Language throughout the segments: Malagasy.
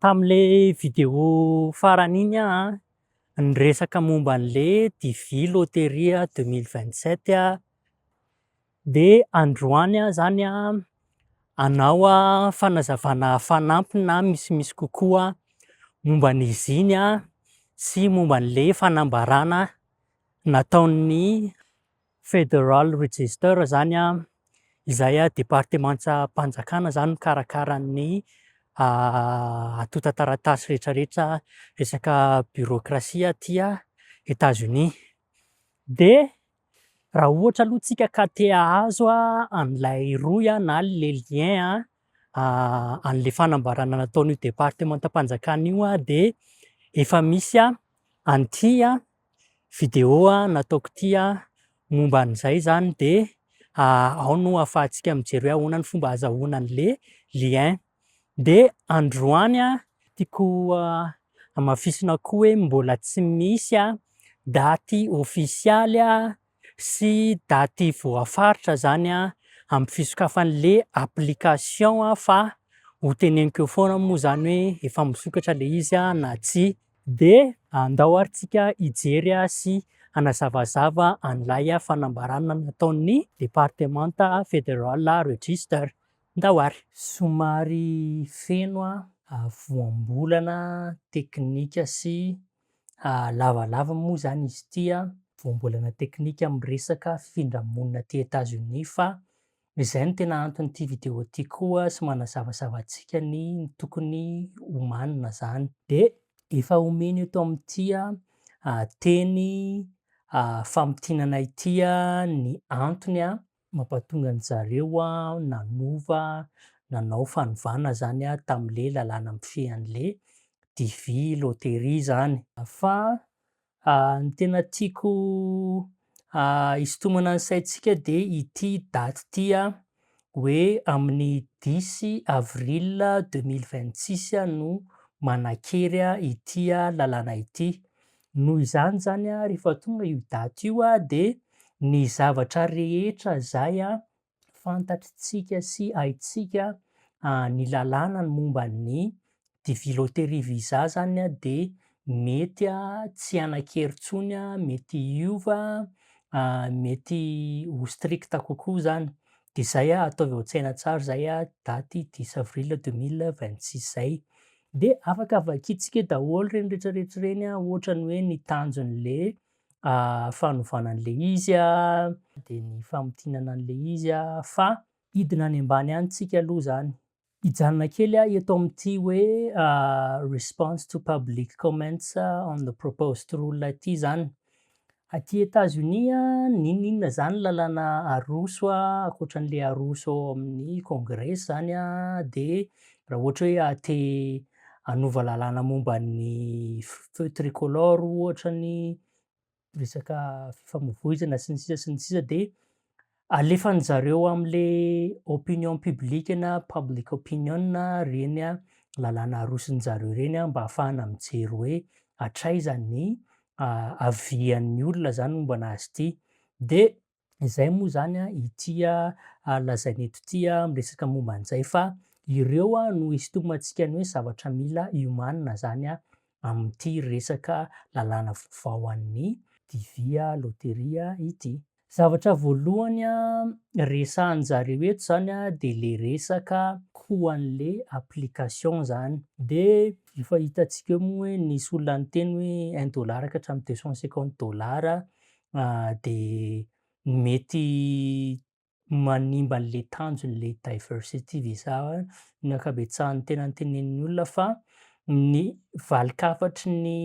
Tamin'ilay vidéo farany iny aho an, niresaka momba an'ilay DV loterie 2027 aho. Dia androany aho izany an, hanao fanazavana fanampiny na misimisy kokoa momba an'izy iny an, sy momba an'ilay fanambarana nataon'ny Federal Register izany an, izay departemantam-panjakana izany mikarakara ny antontan-taratasy rehetrarehetra resaka bureaucratie aty Etats-Unis. Dia raha ohatra aloha tsika ka te hahazo an'ilay rohy na le lien an'ilay fanambarana nataon'io departemantam-panjakana io dia efa misy an'ity vidéo nataoko ity momba an'izay izany dia ao no ahafahantsika mijery hoe ahoana ny fomba ahazahoana an'ilay lien. Dia androany tiako hamafisina koa hoe mbola tsy misy daty ofisialy sy daty voafaritra izany amin'ny fisokafan'ilay application fa ho teneniko eo foana moa izany hoe efa misokatra ilay izy na tsia. Dia andao ary tsika hijery sy hanazavazava an'ilay fanambarana nataon'ny departemanta Federal Register. Ndao ary! Somary feno voambolana teknika sy lavalava moa izany izy ity, voambolana teknika miresaka fifindra-monina aty Etazonia fa izay no tena anton'ity vidéo ity koa sy manazavazava antsika ny tokony homanina izany. Dia efa omena eto amin'ity teny famintinana ity ny antony mampatonga an-dry zareo nanova, nanao fanovana izany tamin'ilay lalàna mifehy an'ilay DV loterie izany. Fa ny tena tiako hisintomana ny saintsika dia ity daty ity hoe amin'ny dix avril 2026 no manan-kery ity lalàna ity. Noho izany izany rehefa tonga io daty io dia ny zavatra rehetra izay fantatritsika sy haintsika ny lalàna ny momba ny DV loterie visa izany dia mety tsy hanan-kery intsony, mety hiova, mety ho strict kokoa izany. Dia izay ataovy ao an-tsaina tsara izay daty dix avril 2026 izay. Dia afaka vakintsika daholo ireny rehetrarehetra ireny ohatra ny hoe ny tanjon'le fanovana an'le izy dia ny famintinana an'le izy fa hidina any ambany any tsika aloha izany. Hijanona kely aho eto amin'ity hoe response to public comments on the proposed rule ity izany. Aty Etazonia, n'inon'inona izany lalàna aroso ankoatran'ilay aroso ao amin'ny kongresy izany dia raha ohatra hoe te hanova lalàna momba ny feu tricolore ohatra ny resaka fifamoivoizana sy ny sisa sy ny sisa dia alefan'ny zareo amin'ilay opinion publique na public opinion ireny lalàna aroson'ny zareo ireny mba ahafahana mijery hoe hatraiza ny avian'ny olona izany momba an'azy ity. Dia izay moa izany ity lazaina eto ity miresaka momba an'izay fa ireo no hisintomantsika ny hoe zavatra mila hiomanina izany amin'ity resaka lalàna vaovao an'ny DV loteria ity. Zavatra voalohany resahan-jareo eto izany dia ilay resaka coût an'ilay application izany. Dia efa hitantsika eo moa hoe nisy olona niteny hoe un dollar ka hatramin'ny 250 dollars dia mety manimba an'ilay tanjon'ilay diversity visa ny ankabetsahan'ny tena notenenin'ny olona fa ny valin-kafatry ny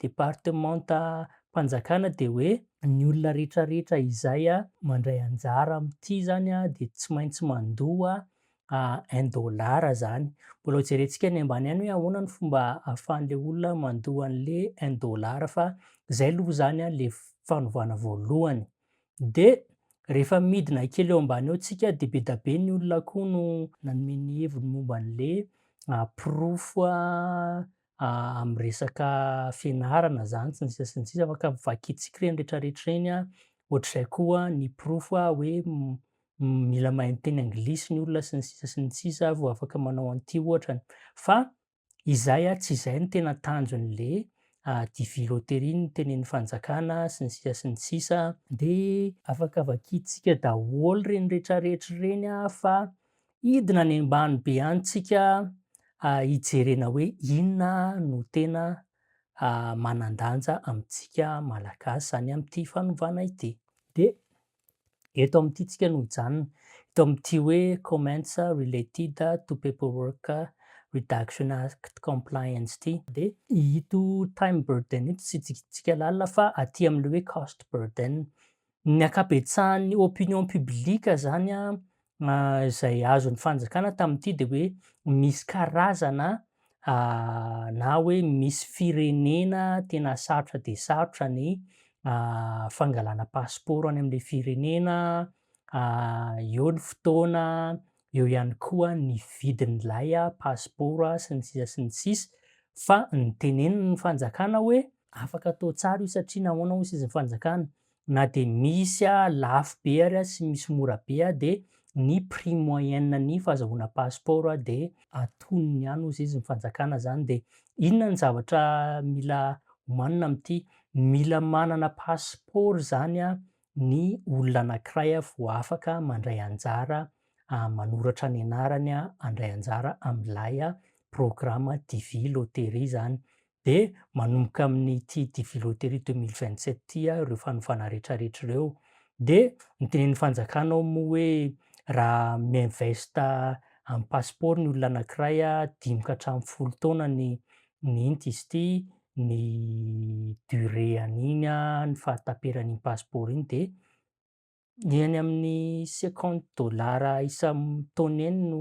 departemantam-panjakana dia hoe ny olona rehetrarehetra izay mandray anjara amin'ity izany dia tsy maintsy mandoa un dollar izany. Mbola hojerentsika any ambany any hoe ahoana ny fomba ahafahan'ilay olona mandoa an'ilay un dollar fa izay aloha izany ilay fanovana voalohany. Dia rehefa midina kely eo ambany eo tsika dia be dia be ny olona koa no nanome ny heviny momba an'ilay porofo amin'ny resaka fianarana izany sy ny sisa sy ny sisa. Afaka vakintsika ireny rehetrarehetra ireny, ohatr'izay koa ny porofo hoe mila mahay miteny anglisy ny olona sy ny sisa sy ny sisa vao afaka manao an'ity ohatrany. Fa Izay tsy izay no tena tanjon'le DV loterie notenenin'ny fanjakana sy ny sisa sy ny sisa. Dia afaka vakintsika daholo ireny rehetrarehetra ireny fa hidina any ambany be any tsika hijerena hoe inona no tena manan-danja amintsika Malagasy izany amin'ity fanovana ity. Dia eto amin'ity tsika no hijanona, eto amin'ity hoe comments related to paperwork reduction act compliance ity. Dia ito time burden ito tsy hidintsika lalina fa aty amin'ilay hoe cost burden. Ny ankabetsahan'ny opinion publique zany an, izay azon'ny fanjakana tamin'ity dia hoe misy karazana na hoe misy firenena tena sarotra dia sarotra ny fangalana passeport any amin'ilay firenena, eo ny fotoana, eo ihany koa ny vidin'ilay passeport sy ny sisa sy ny sisa fa notenenin'ny fanjakana hoe afaka atao tsara io satria nahoana hoy izy ny fanjakana na dia misy lafo be ary sy misy mora be dia ny prix moyenne ny fahazahoana passeport dia antonony ihany hozy izy ny fanjakana zany dia inona ny zavatra mila omanina amin'ity? Mila manana passeport zany ny olona anankiray vao afaka mandray anjara manoratra ny anarany handray anjara amin'ilay programme DV loterie zany. Dia manomboka amin'ity DV loterie 2027 ity ireo fanovana rehetrarehetra ireo. Dia notenenin'ny fanjakana ao moa hoe raha mi-invest amin'ny passeport ny olona anankiray 5 ka hatramin'ny 10 taona ny ny inty izy ity, ny durée an'iny, ny fahataperan'iny passeport iny dia Ny any amin'ny 50 dollars isan-taona eny no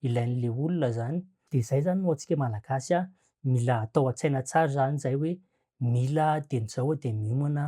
ilain'ilay olona zany. Dia izay zany no antsika Malagasy mila atao an-tsaina tsara zany izay hoe mila dieny izao dia miomana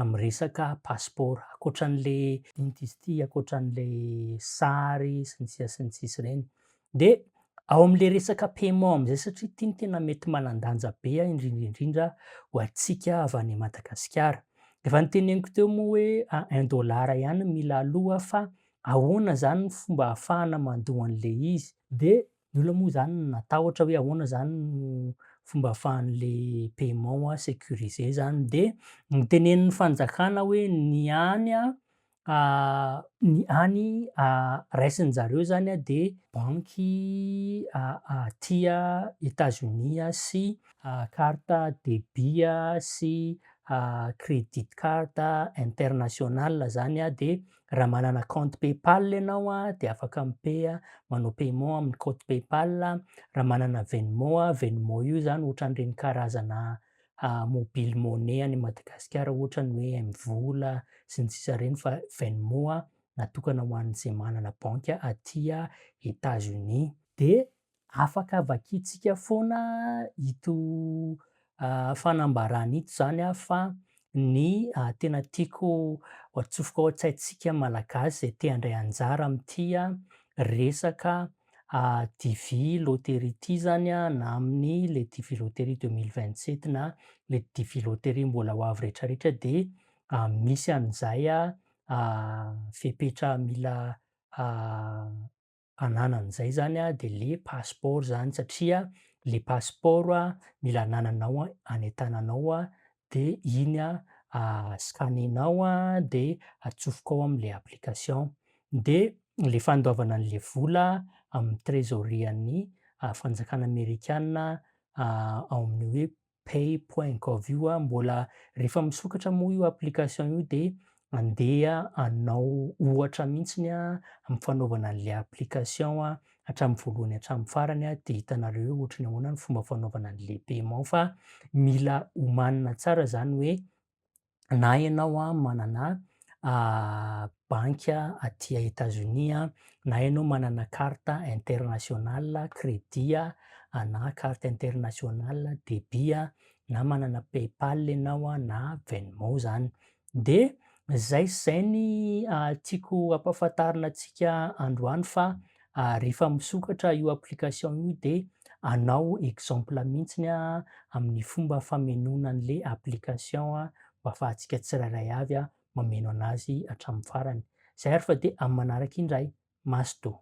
amin'ny resaka passeport. Ankoatran'ilay inona izy ity, ankoatran'ilay sary sy ny sisa sy ny sisa ireny. Dia ao amin'ilay resaka paiement amin'izay satria ity no tena mety manan-danja be indrindra indrindra ho antsika avy any Madagasikara. Efa noteneniko teo moa hoe un dollar ihany no mila aloa fa ahoana izany ny fomba ahafahana mandoa an'ilay izy. Dia ny olona moa izany natahotra hoe ahoana izany no fomba ahafahan'ilay paiement sécurisé izany. Dia notenenin'ny fanjakana hoe ny any Ny any raisin-jareo zany dia banky aty Etazonia sy carte debit sy credit card international zany dia raha manana compte paypal ianao dia afaka mi-paie manao paiement amin'ny compte paypal, raha manana venmo, venmo io zany ohatran'ireny karazana mobile money any Madagasikara ohatra ny hoe MVola sy ny sisa ireny fa Venmo natokana ho an'izay manana banky aty Etats-Unis. Dia afaka vakintsika foana ito fanambarana ito izany fa ny tena tiako ho atsofoka ao an-tsaintsika Malagasy izay te handray anjara amin'ity resaka DV loterie ity zany na amin'ny le DV loterie 2027 na le DV loterie mbola ho avy rehetrarehetra dia misy an'izay fepetra mila ananan'izay zany dia le passeport zany satria le passeport mila anananao any an-tananao dia iny scanner-nao dia atsofoka ao amin'ilay application. Dia ilay fandoavana an'ilay vola amin'ny trésorerie-n'ny fanjakana amerikana ao amin'ny hoe pay point gov io, mbola rehefa misokatra moa io application io dia andeha hanao ohatra mihitsy amin'ny fanaovana an'ilay application hatramin'ny voalohany hatramin'ny farany dia hitanareo hoe ohatry ny ahoana ny fomba fanaovana an'ilay paiement fa mila omanina tsara izany hoe na ianao manana banky aty Etazonia na ianao manana carte internationale crédit na carte internationale débit na manana paypal ianao na Venmo izany. Dia izay sy izay ny tiako hampahafantarina antsika androany fa rehefa misokatra io application io dia anao exemple mihitsy amin'ny fomba famenoana an'ilay application mba ahafahantsika tsirairay avy mameno anazy hatramin'ny farany. Izay ary fa dia amin'ny manaraka indray. Mazotoa.